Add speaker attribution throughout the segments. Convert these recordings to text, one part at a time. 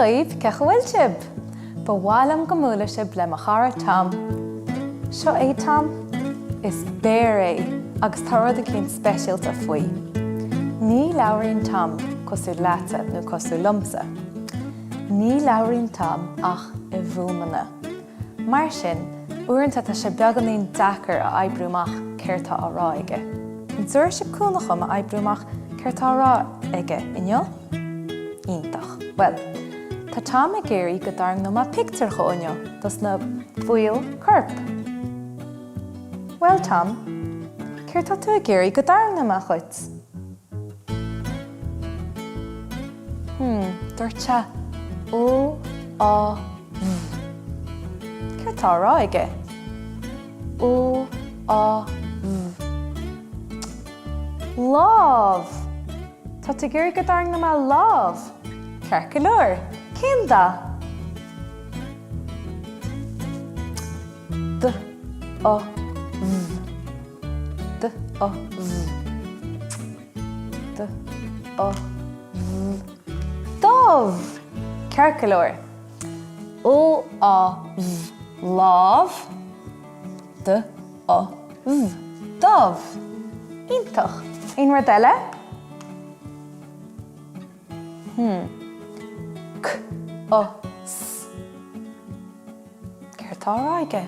Speaker 1: dhaoibh, cén chaoi a bhfuil sibh? Ba mhaith liom go mbuailfeadh sibh le mo chara Tom. Seo é Tom. Is béar é agus tá rud eicínt speisialta faoi. Ní labhraíonn Tom cosúil leatsa nó cosúil liomsa. Ní labhraíonn Tom ach i bhfuaimeanna. Mar sin, uaireanta tá sé beagáinín deacair a oibriú amach céard tá á rá aige. An dtabharfaidh sibh cúnamh dhom a oibriú amach céard tá á rá aige inniu? Iontach. Bhuel, tá Tom ag iarraidh go dtarraingeoidh mé pictiúr dhó inniu dos na baill coirp. Bhuel, Tom, céard tá tú ag iarraidh go dtarraingeoidh mé dhuit? Hmm, dúirt sé L, Á, V. Céard tá á rá aige? L, Á, V. Lámh! Tá tú ag iarraidh go dtarraingeoidh mé lámh? Ceart go leor. Cén dath? D, U, V. D, U, V. D, U, V. Dubh! Ceart go leor. L, Á, V, lámh. D, U, V, dubh. Iontach. Aon rud eile? Hmm. C, O, S. Céard tá á rá aige?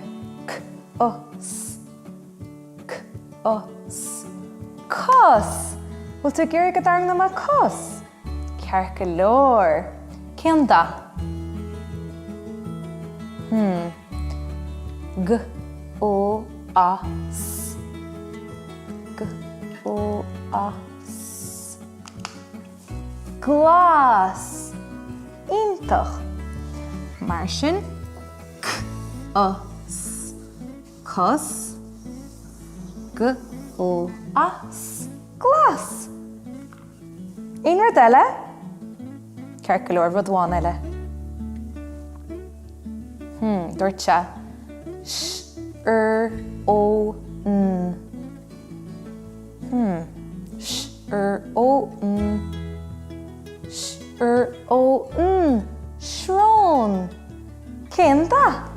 Speaker 1: C, O, S. C, O, S. Cos! Bhfuil tú ag iarraidh go dtarraingeoidh mé cos? Ceart go leor. Cén dath? Hmm. G, L, A, S. G, L, A, S. Glas! Iontach! Mar sin, C, O, S, cos, G, L, A, S, glas! Aon rud eile? Ceart go leor, rud amháin eile. Hmm, dúirt sé S, R, O, N. Hmm, S, R, O, N. S, R, O, N. Srón! Cén dath?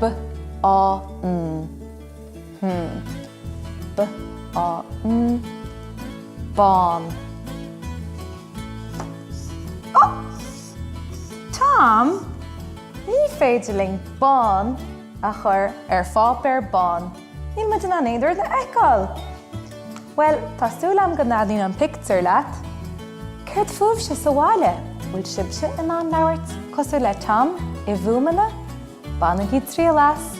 Speaker 1: B, Á, N. Hmm. B, Á, N. Bán. Ó! Tom, ní féidir linn bán a chur ar pháipéar bán. Níl muid in ann aon rud a fheiceáil! Bhuel, tá súil agam go dtaitníonn an pictiúr leat. Céard fúibhse sa bhaile? Bhfuil sibhse in ann labhairt cosúil le Tom i bhfuaimeanna? Bainigí triail as!